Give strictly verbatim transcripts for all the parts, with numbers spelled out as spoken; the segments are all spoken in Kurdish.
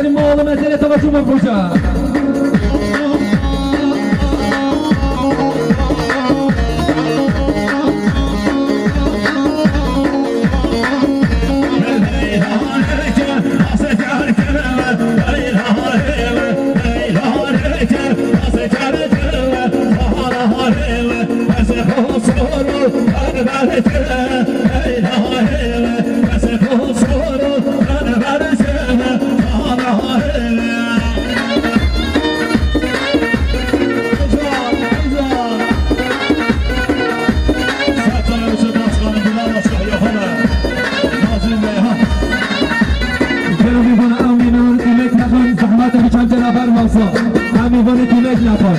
Mala mesele tava çû me koca. Kerem îvan ew mînan îmek nexin, zehmet e çend cera ber masa. Em îvanê kîmek nexin.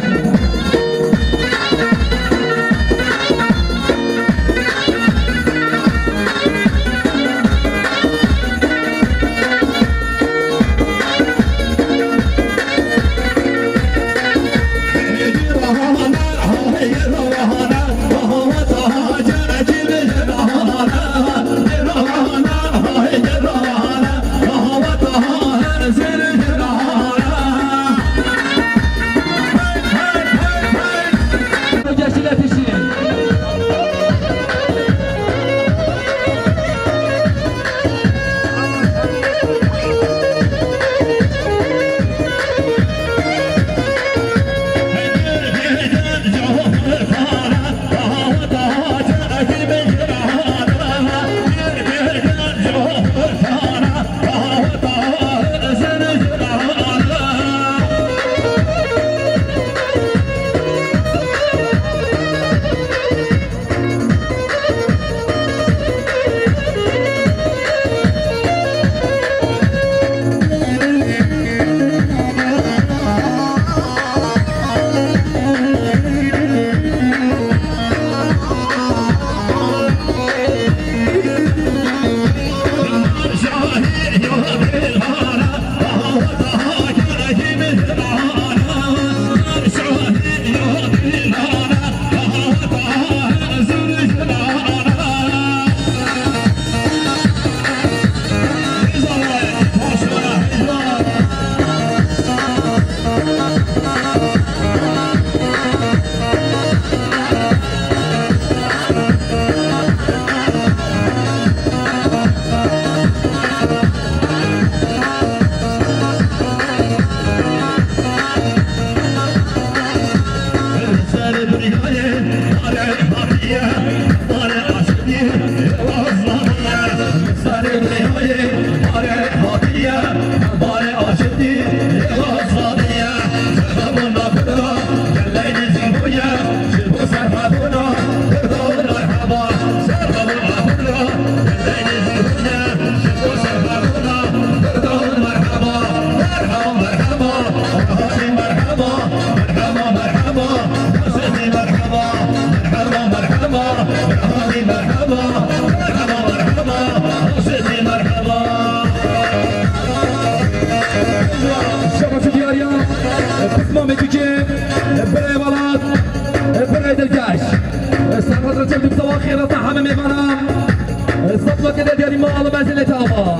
Şebaşu diyariya, pisma me Tûkê, birayê welat, birayê dilkeş. Serhat Recep dibsava xêrata heme mêvana. Sat weke de diyarî ma alim ez lê tava.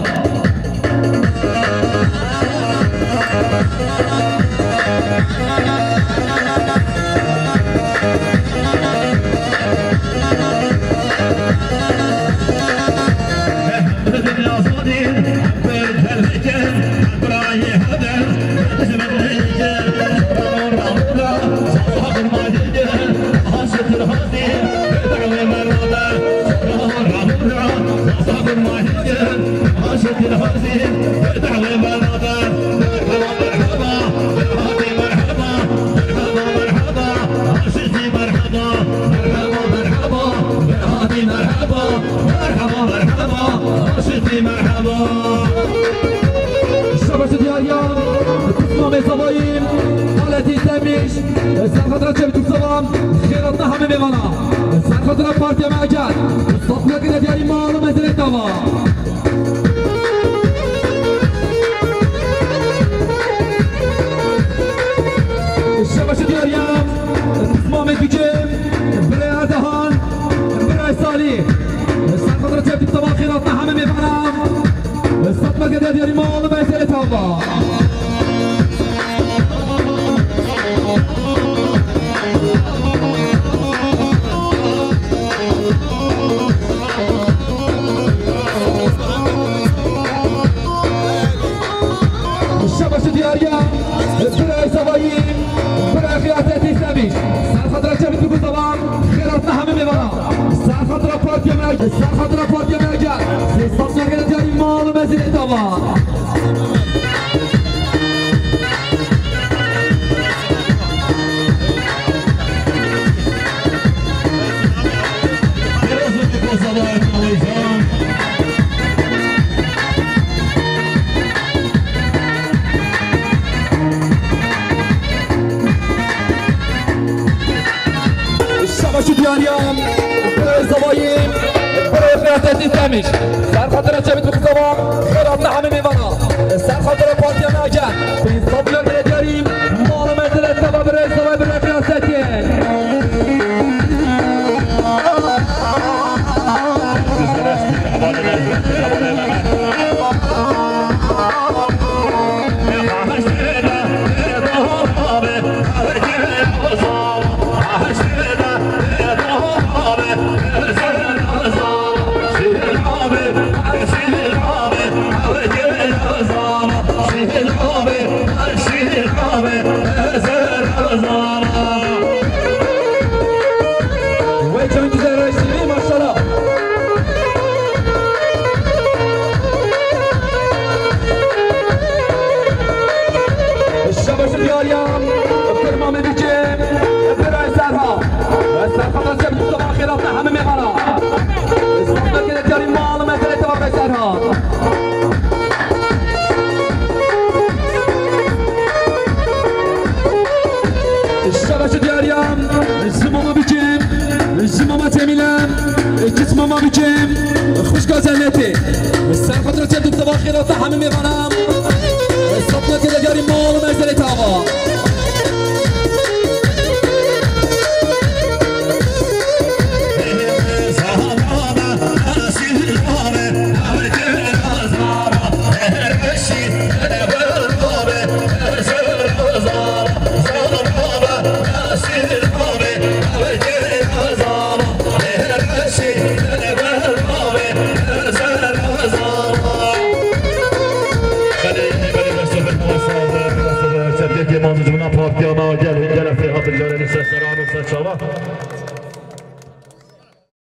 Şebaşu diyariya, pisma mêsavayî, aletî temiş, serxatira çevdûk salam, xêratna heme mêvana, serxatira partiya me Ecel, sat weke de diyarî ma alim ez lê tava. Şebaşu diyariya, pisma me Tûkê, birê Erdehan, birê Salî. Serxatira çevdûk salam, xêratna heme mêvana. Sat weke de diyarî ma alim ez lê tava. Tamam. Şebaş û diyariyan, birê zavayî, birê Xirasetî Semîş. Ser xatira çevit bi zava, xêr hatina hemî mêvana. Ser xatira partiya me Ecem, pênc sed milyon belediye diyarî, mala me tele teva birê zavayî birê Xirasetî. Wey çend güzel reştî, maşallah. Şebaş diyariyan, kurma me biçim, biray Serha. Serha da çem Mustafa Xêrat, hemî mêvana. Sandalye diyarî mal, me tele teva Serha. Şebaş diyariyan, ji mama biçim, ji mama Cemîle, kis mama biçim, xwişka Cennetê. Ser xatir çend û teva Xêrat, hemî mêvana.